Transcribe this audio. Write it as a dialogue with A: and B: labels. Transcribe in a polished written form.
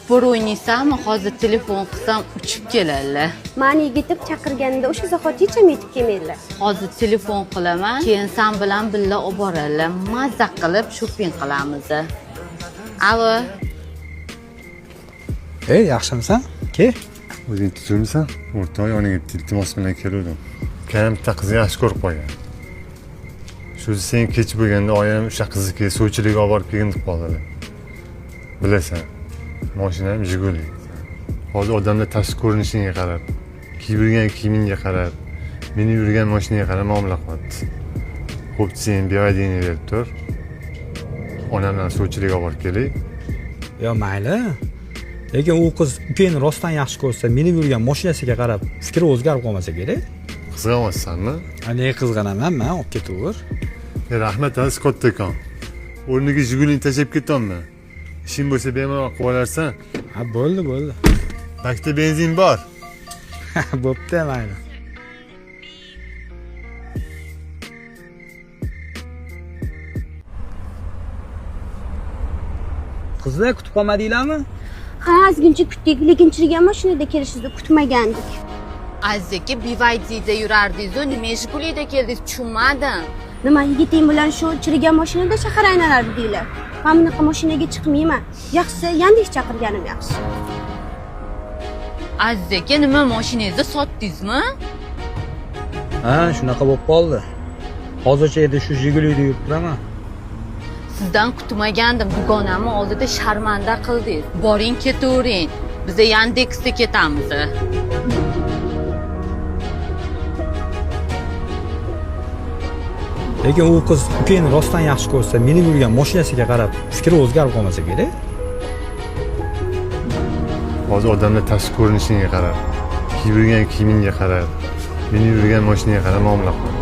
A: Sport o'ynaysanmi? Hozir telefon qilsam uchib keladilar.
B: Mani yigitim chaqirganida o'sha zahoti hech ham yetib kelmaydilar.
A: Hozir telefon qilaman, keyin san bilan birga olib boradilar. Mazza qilib shopping qilamiz. Alo.
C: Ey, yaxshimisan? Ke?
D: O'zing tuzukmisan? O'rtoq yoningga iltimos bilan keluvdim. Ukam bitta qizni yaxshi ko'rib qolgan. Shu sen kech bo'lganda oyim o'sha qizniki sovchilikka olib borib kelgin deb qoldilar. Bilasan, mashinam Jiguli. Hozir odamlar tashqi ko'rinishingga qarab, kiyib yurgan kiyimingga qarab, minib yurgan mashinaga qarab muomala qilyapti. Xo'p, sen BYDni berib tur. Onam bilan sovchilikka olib borib kelay.
C: Yo, mayli. Lekin u qiz ukangni rostdan yaxshi ko'rsa, minib yurgan mashinasiga qarab fikri o'zgarib qolmasa kerak.
D: Qizg'anyapsanmi?
C: A, nega qizg'anaman man, olib ketaver.
D: Rahmat aziz kattakon. O'rniga Jigulini tashlab ketolman. Ishing bo'lsa bemalol qilib olarsan.
C: Ha, bo'ldi, bo'ldi.
D: Bakda benzin bor.
C: Bo'pti, mayli. Qizlar kutib qolmadinglarmi?
B: Ha, ozgincha kutdik, lekin chirigan mashinada kelishingizni kutmagandik.
A: Aziz aka, BYDda yurardingiz-u, nima Jigulida keldingiz? Tushunmadim.
B: Nima yigiting bilan shu chirigan mashinada shahar aylanardinglar. Men bunaqa mashinaga chiqmayman. Yaxshisi Yandex chaqirganim yaxshi.
A: Aziz aka, nima mashinangizni sotdingizmi?
C: Ha, shunaqa bo'lib qoldi. Hozircha endi shu Jigulida yurib turaman.
A: Sizdan kutmagandim. Dugonamni oldida sharmanda qildingiz. Boring, ketavering. Biz Yandexda ketamiz.
C: Lekin u qiz ukangni rostdan yaxshi ko'rsa, minib yurgan mashinasiga qarab fikri o'zgarib qolmasa kerak.
D: Hozir odamlar tashqi ko'rinishingga qarab, kiyib yurgan kiyimingga qarab, minib yurgan mashinaga qarab muomala qilyapti.